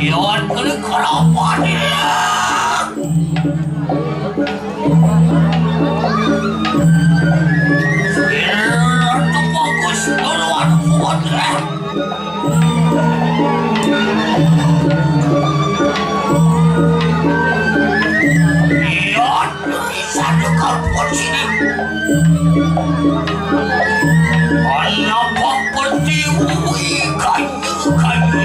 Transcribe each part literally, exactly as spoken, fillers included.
Iwan kene keramat ya. Itu bagus duluan kuat ya. Iwan bisa dekat pun sini. Anak bapeti ui kayu kayu.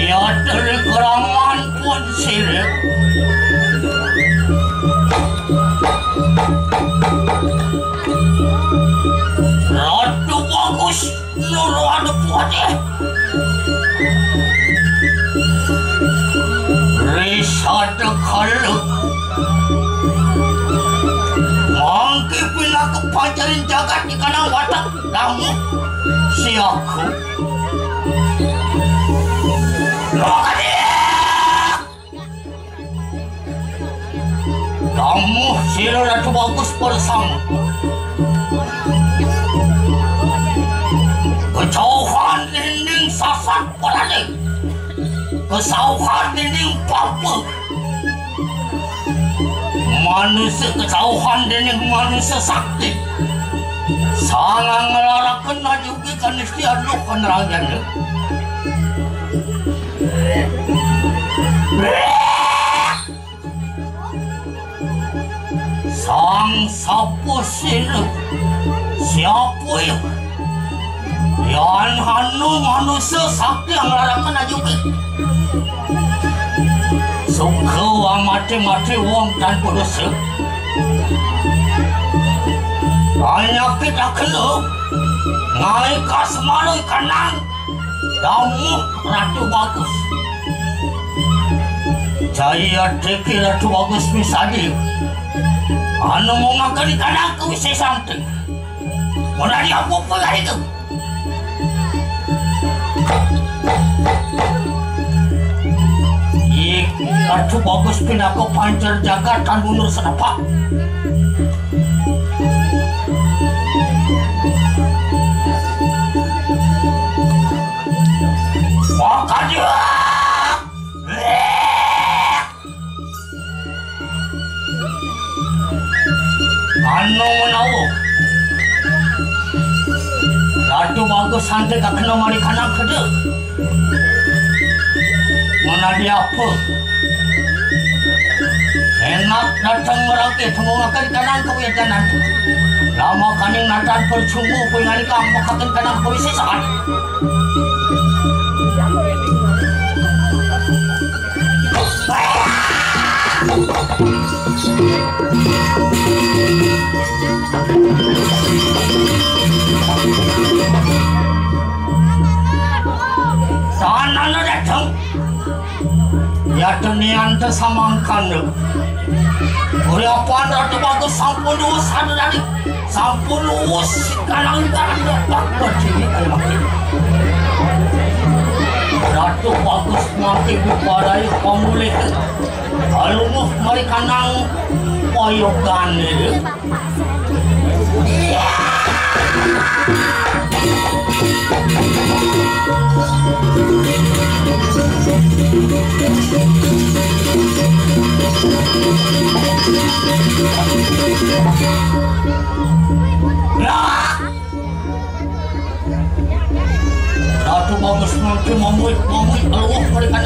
Ya, dari kerangan pun sirip. Ratu Bagus, nuru ada puat, eh. Risada kala. Mangke pinaka pancarin jagat di kanang watak. Namun, siaku. Lokadi! Kamu sira Ratu Bagus bersama. Kejauhan dinding sasat berani. Kesauhan dinding papa. Manusia kesauhan dinding manusia sakti. Salah ngelarakan aja ke kanistian lu penerangannya. Sang sapa sira? Siapa ya? Yan hanu manusia sakti yang larakan ajuke. Tunggu amati-mati wong tanpa dosa. Panyakit akena ngalika semana kanang damuh Ratu Bagus. Jaya teki Ratu Bagus misadi. Anu mongakani kanang kawisésan. Mun adi apa-apa lari tu. Ih, Ratu Bagus pinaka pancer jagat tan mundur senapak. Makanya. Anu menawa Ratu Bagus santé kakena mari kanang kedé. Manadi apa? Enak datang merangkit mengakan kanang kawisésan. Lama kaning natan percuma pengani kamu kaken kanang kawisésan. Tanana datang. Ya tenian tesamangkan. Uriapan Ratu Bagus sampun luwes anu dari. Sampun luwes kalang-kalang dapat berdiri. Ratu Bagus mati diparai pamulih. Kalunguh mari kanang poyogan. Ratu Bagus mangke mamuik-mamuik aluh mereka